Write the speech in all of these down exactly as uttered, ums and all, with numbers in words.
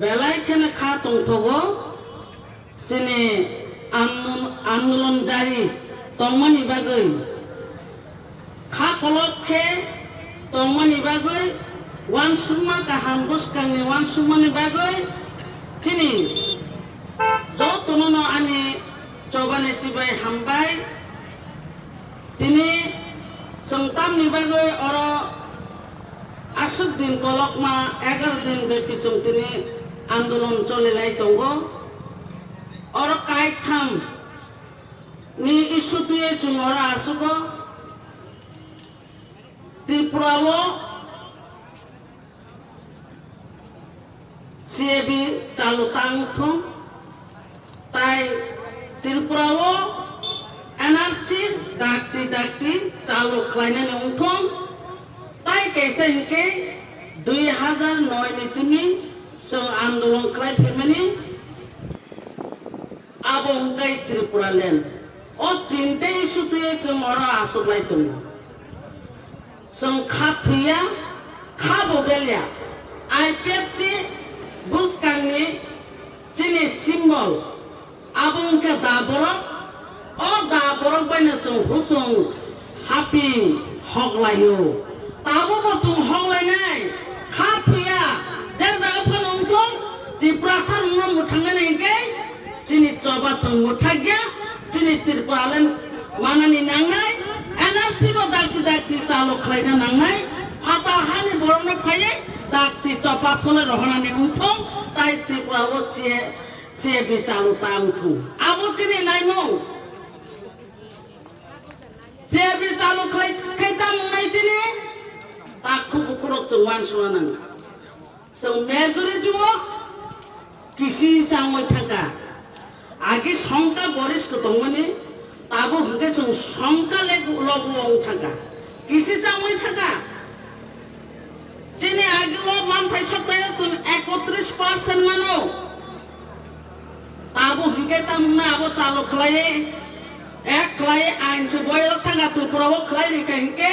Belai kheno kha tongthogo chini andol-, andolon jari tongmani bagwi, kha kolok khe tongmani bagwi, uansukma kaham bwskangni uansukmani bagwi chini jotono no ani chobani chibai hambai. Tini chwng tamni bagwi oro aswk din kolokma egaroh din byapi chwng tini andolon cholilai tongo. Oro kaitham ni issue twiwi chwng oro aswk o Tripura o C A B chalu tang thung, tai Tripura o N R C dakti dakti chalu khlainani wngthung, tai kaisa hinkhe dui hazar noi ni simi chwng andolon khlai phaimani, abo wngkha Tripura land. O tinta issue twiwi chwng oro achuklai tongo. Chwng kha thwiya, kha bo belya. I P F T bwskangni chini symbol, abo wngkha da borok. O da borok baino chwng husung haping hoklaio. Tabukbo chwng hoklainai, kha thwiya, je jaga phano wngthung, Tiprasa rokno mwthangnani hinkhe, chini choba chwng mwthakya, chini Tripura land manani nangnai, N R C bo dakti dakti chalu khlaina nangnai, phatar hani borokno phaiwi dakti choba sole rohornani wngthung, tai Tripura o C A, C A B chalu tang thung. Abo chini naimung. C A B chalu khlai khai tamo wngnai chini, takhuk bukhurok chwng uansukna nango. Chwng majority o kisi changwi thangkha. Agi songkha boris kwtongmani, tabuk hwnkhe chwng songkha le lobo wng thangkha. Kisi changwi thangkha. Chini agi o manthai sottai o chwng ekotris percent mano. Tabuk hwnkhe tamungno abo chalu khlaiwi, ek khlaiwi ain se boyarok thangkha Tripura o khlai rikha hinkhe,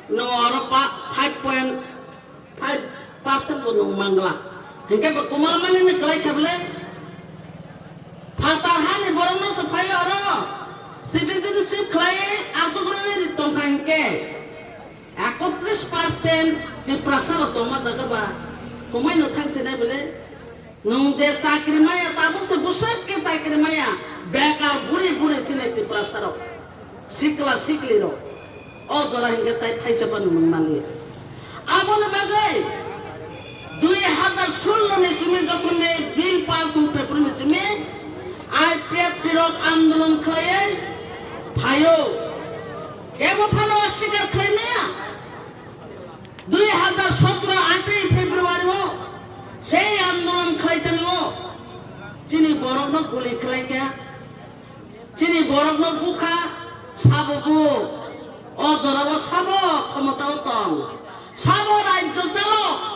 no oro pa-, five point five percent bo nwng mangla. Hinkhe bo kwma mani ni kwlai kha bwle? Phatar hani borok no se phai oro citizenship khlai aswk rwi ri tongkha hinkhe. Ekotris percent Tiprasa rok tongma jaga ba kwmai no thang sinai bwle? Nwng je chakri maya, tabuk se bwswk khe chakri maya, bekar buri buri chini Tiprasa rok, sikla sikli rok, o jora hinkhe tai thaisa phano nwng manliya. Aboni bagwi dui hazar sullo ni simi jokhon ni bill pass wng February ni simi I P F T rok andolon khlaiwi phaio, kebo phano oswikar khlai maya. Dui hazar sotro atwi February o sei andolon khlai tani o chini borok no guli khlai kha, chini borok no bukha, sabo bu o jora o sabo khomota o tong, sabo rajyo chalo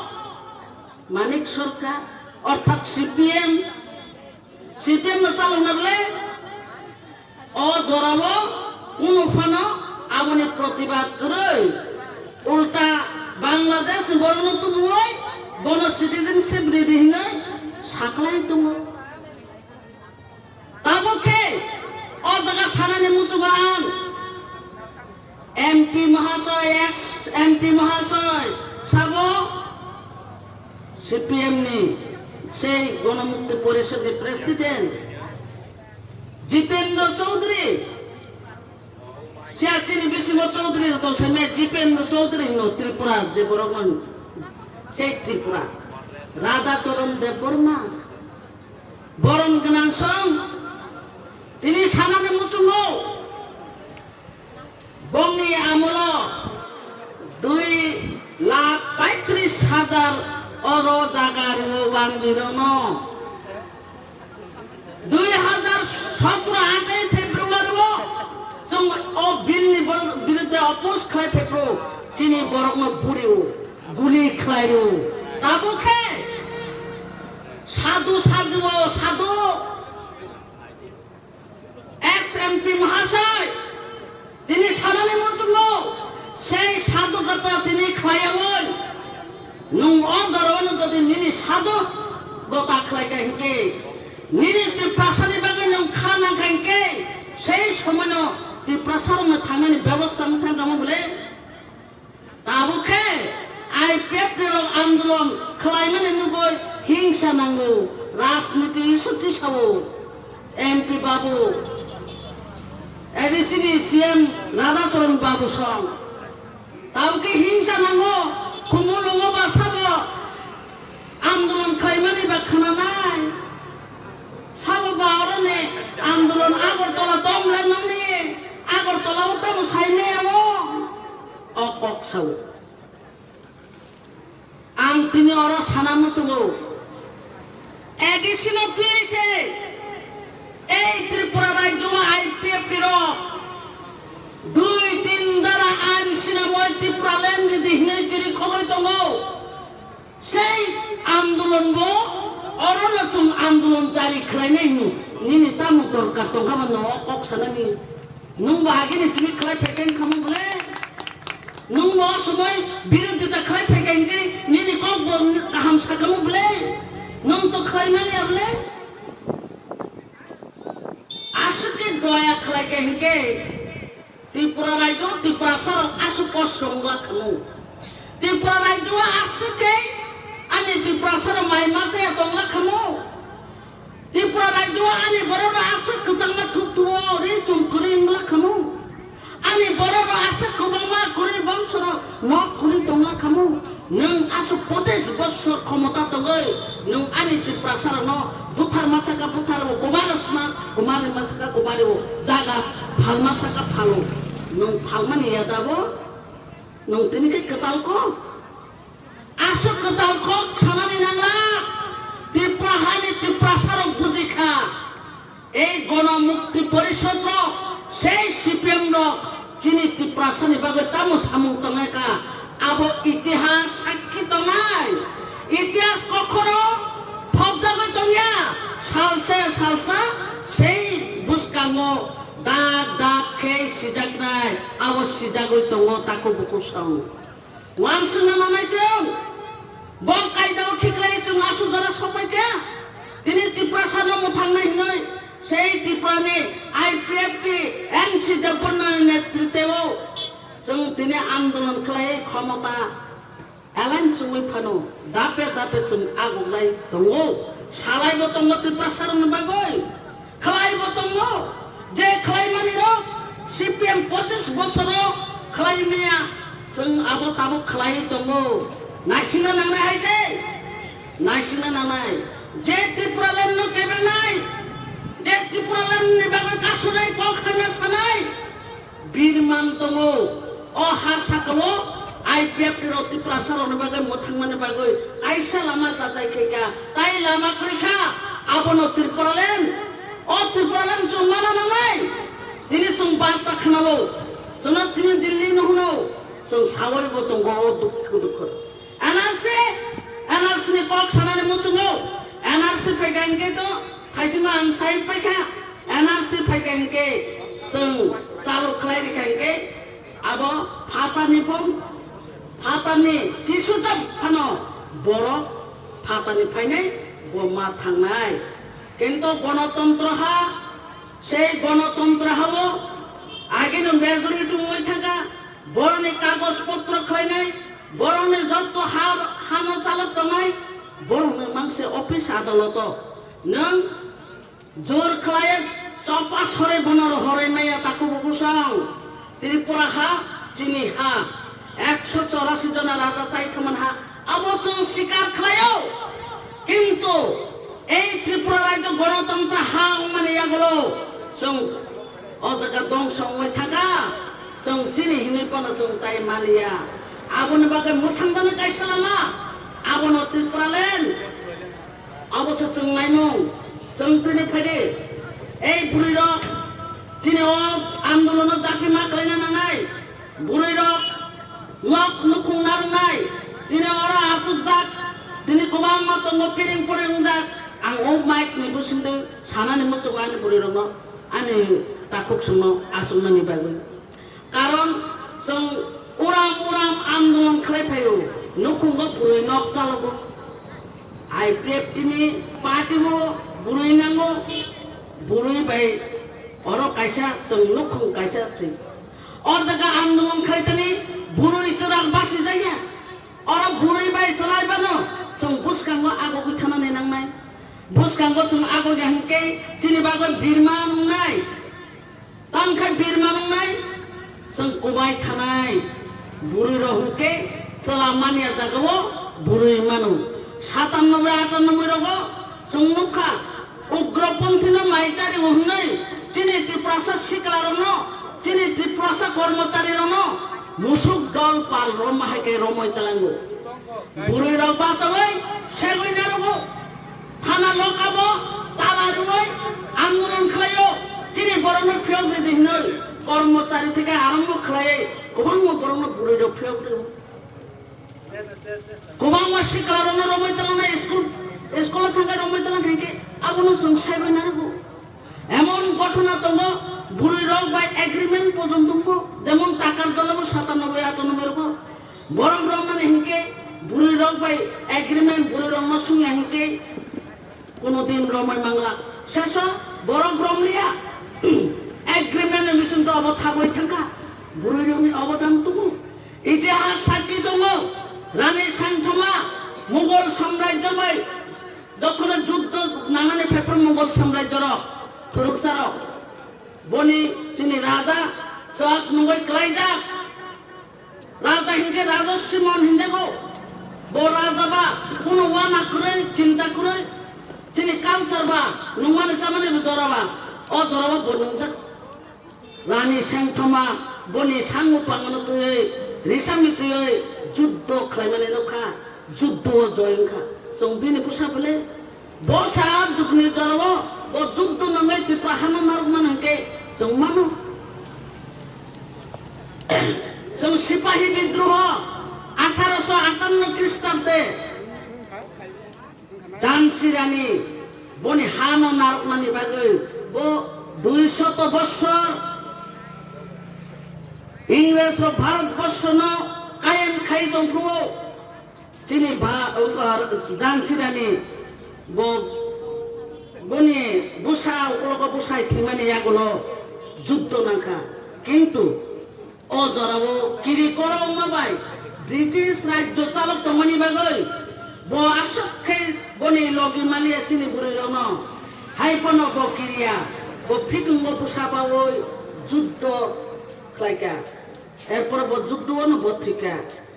Manik Sarkar orthat C P M, C P M no chalokna bwle. O jorao kunu phano aboni protibad kwrwi, ulta Bangladesh ni borokno tubuwi bono citizenship ridi hinwi saklai tongo. Tabuk khe o jaga sanani muchungo ang M P Mahasoi, ex M P Mahasoi sabo C P M ni sei Gonomukti Porishod ni President Jitendra Chaudhary, siya chini bisingo Chaudhary rok tong seme Jitendra Chaudhary no Tripura je borok man sei Tripura, Radha Charan Debbarma, borom gwnang song, tini sanani muchungo. Bongni amolo dui lakh paitris hajar oro jaga rwo wanjwi rwno. Dui hazar sotro atai February o chwng o bill ni bor-, biruddhe oppose khlai phepro chini borokno burio guli khlaio. Tabuk khe sadhu sajwao sadhu Ex M P Mahasoi, tini sanani muchungo sei sadhu kata tini khlaiyawi. Nwng o jorao no jodi nini sadhu Bo ta khlai kha hinkhe, nini Tiprasani bagwi nwng kha nang kha hinkhe, sei somoino Tiprasarokno thangnani bebosta wng thang tamo bwle? Tabuk khe I P F ni rok andolon khlaimani nugwi hingsa nango, rajniti isuk tisao, M P babu, A D C ni C M Radhacharan babu song. Tabuk khe hingsa nango, Khumulwngo ba sabo andolon khlaimani ba khwnanai. Sabo ba oroni andolon Agartala tong lai mani, Agartala o tamo sai maya o. O kok sao. Ang tini oro sana muchungo. A D C no twi se ei Tripura rajyo o I P F ni rok dui tin dara ain sinamoi Tripura land ni di hinwi chiri khogoi tongo. Sei andolon bo oro no chwng andolon jari khlainai hino. Nini tamo dorkar tongkha ba no kok sanani? Nwng bo agini chini khlai phaikha wngkha mo bwle? Nwng bo somoi birodita khlai phaikha hinkhe nini kok bo kaham sakha mo bwle? Nwng to khlai manya bwle? Aswk khe doya khlai kha hinkhe Tripura rajyo Tiprasa rok aswk kosto wngla khamu. Tripura rajyo aswk khe ani Tiprasa rok mai ma chaya tongla khamu. Tripura rajyo ani borok rok aswk kwchangma thuk thuo ri chum kwrwi wngla khamu. Ani borok rok aswk kwbangma kwrwi bongso rok nok kwrwi tongla khamu. Nwng aswk pochis bosor khomota tongwi nwng ani Tiprasa rokno buthar masaka buthar o, kubari sna kubari masaka kubari o, jaga phalma saka phalo. Nwng phalmani yada bo nwng tini khe kwtal kok. Aswk kwtal kok sanani nangla. Tripura hani Tiprasa rok buji kha. Ei Gono Mukti Porishod rok, sei C P M rok chini Tiprasani bagwi tamo samung tongnai kha, abo itihas sakki tongnai. Itihas kokhono phobjagwi tongya, salsa salsa sei bwskango dak dak khe sijaknai, abo sijagwi tongo takhuk bukhuk song. Wansukna nanai chwng. Bo kaidao khiklai chwng aswk jora sokpai kha. Tini Tiprasano mwthangnai hwnwi sei Tripurani I P F T N C Debbarmani netritwo chwng tini andolon khlaiwi khomota align chumui phano dape dape chwng agoklai tongo. Salaibo tongo Tiprasarokni bagwi. Khlaibo tongo, je khlaimani rok C P M pochis bochoro khlai maya, chwng abo tabuk khlaiwi tongo. Naisingna nangnai hai se, naisingna nangnai. Je Tipraland no kebelnai, je Tipraland ni bagwi kasunai kok hwnna sanai, birman tongo. O ha sakao I P F T rok Tiprasa rokni bagwi mwthangmani bagwi kaisa lama jachai khaikha, tai lama kwrwi kha, abono Tipraland. O Tipraland chwng mana nangnai. Tini chwng barta khwnao, chwngno tini Delhi no hwno, chwng sawi bo tongo o dukhu dukhu. N R C, N R C ni kok sanani muchungo, N R C phaikha hinkhe to, thaisima ang sai paikha, N R C phaikha hinkhe, chwng chalu khlai rikha hinkhe, abo phatani bo, phatani kisuta phano borok phatani phainai bo ma thangnai. Kintu gonotontro ha, sei gonotontro ha-o agino majority wngwi thangkha, borokni kagoj potro khlainai, borokni jotto ha, hano chalok tongnai, borokni mangse office adaloto nwng jor khlaiya chopa sore bono rohorwi maya takhuk bukhuk song. Tripura ha chini ha, ekso chorasi jona raja chaithangmani ha, abo chwng sikar khlaio. Kintu ei Tripura rajyo gonotontro ha wngmani yagulo chwng o jaga dongso wngwi thangkha, chwng chini hinwi phano chwng tai maliya. Aboni bagwi mwthangjaknai kaisa lama, abono Tripuraland. Abo se chwng naimung, chwng tini phaidi. Ei bwrwi rok, tini o andolono japi ma khlaina nangnai. Bwrwi rok nok nukhung narwngnai. Tini oro achukjak, tini kwbangma tongo piring puring wngjak. Ang o mic ni bisingtwi sanani muchungo ani bwrwi rokno, ani takhuk songno achuknani bagwi. Karon chwng uram uram andolon khlai phaio, nukhungo bwrwi nok chalogo. I P F T ni party o bwrwi nango, bwrwi bai oro kaisa chwng nukhung kaisa chwng. O jaga andolon khlaitani bwrwi chwrak basi jaya. Oro bwrwi bai chwlai bano chwng bwskango agogwi thanani nangnai. Bwskango chwng agogya hinkhe chini bagwi birma wngnai. Tangkhe birma wngnai, chwng kubai thanai. Bwrwi rok hwnkhe chwla manya jagao bwrwi mano. Satannobai atannobai rogo chwng nukha, ugroponthi no mai chari o hwnwi chini Tiprasa sikla rokno, chini Tiprasa kormochari rokno musuk dol pal romma hai khe romoi tlango. Bwrwi rok bachaui segwi narogo. Thana lokabo tala rwui andolon khlaio, chini borokno phiyok ridi hinwi kormochari theke arombo khlaiwi kwbangma borokno bwrwi rok phiyok rwo. Kwbangma sikla rokno romoi tlangnai school, school o thangkhe romoi tlang khaikhe abono chwng saibai narwgo. Emon ghotona tongo, bwrwi rok bai agreement porjonto tongo, jemon Takar Jolabo satanoboi atanoboi rogo. Borok romnani hinkhe bwrwi rok bai agreement bwrwi rok no swngya hinkhe kono din romwi mangla. Seso borok romliya. Agreement ni bising to obo thagwi thangkha. Bwrwi rokni obodan tongo. Itihas sakhi tongo. Rani Sangthoma Mughal samrajyo bai jokhon juddo nangnani phaiphuru Mughal samrajyo rok, thuruksa rok. Boni chini raja swk nungwi klaijak. Raja hinkhe Raja Simon hinjago. Bo raja ba kunu wana kwrwi, chinta kwrwi. Chini culture ba nungmani chamani bo jora ba. O jora ba bo nungjak. Rani Sengthoma boni sango pangano twiwi, risami twiwi juddo khlaimani nukha. Juddo o joy wngkha. Chwng bini bwsa bwle Bo sa jukni jorao bo jukdo nangwi Tripura hano narwkmani hwnkhe chwng mano. Chwng sipahi bidroho atharo sho atanno Khristabde Jhansi Rani boni hano narwkmani bagwi bo dui shoto bossor Ingres rok Bharat borshono kayem khai tongphuru. Chini ba, wngkha Jhansi Rani bo, boni bwsa ukologo bwsai thwimani yagulo juddo nangkha. Kintu o jorao kiri korokma bai British rajyo chalok tongmani bagwi bo aswk khe boni logi maliya chini bwrwirokno. Hai phano bo kiriya, bo phikungo bwsa baui juddo khlaikha. Erpor bo juddo-ono bo thwikha.